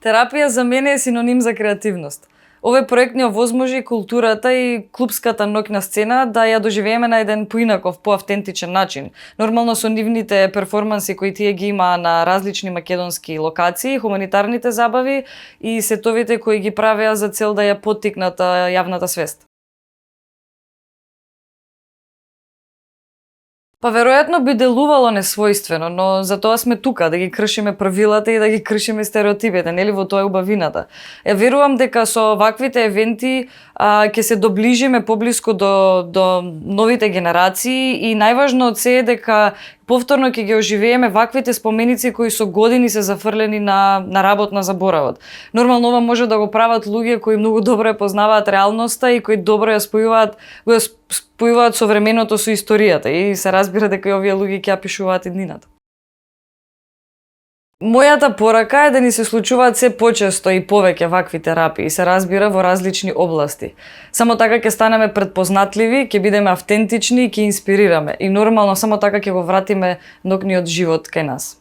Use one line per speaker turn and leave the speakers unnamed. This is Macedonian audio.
Терапија за мене е синоним за креативност. Овој проект ни овозможи културата и клупската ноќна сцена да ја доживееме на еден поинаков, поавтентичен начин. Нормално со нивните перформанси кои тие ги има на различни македонски локации, хуманитарните забави и сетовите кои ги правеа за цел да ја поттикнат јавната свест. Па веројатно би делувало несвојствено, но за тоа сме тука, да ги кршиме правилата и да ги кршиме стереотипите, нели, во тоа е убавината. Ја верувам дека со ваквите евенти ќе се доближиме поблиску до новите генерации и најважно од се е дека повторно ќе ги оживееме ваквите споменици кои со години се зафрлени на работ на заборавот. Нормално ова може да го прават луѓе кои многу добро ја познаваат реалноста и кои добро ја спојуваат современото со историјата и се разбира дека и овие луѓе ќе ја пишуваат иднината. Мојата порака е да ни се случуваат се почесто и повеќе вакви терапии, се разбира во различни области. Само така ќе станеме претпознатливи, ќе бидеме автентични и ќе инспирираме. И нормално само така ќе го вратиме ноќниот живот кај нас.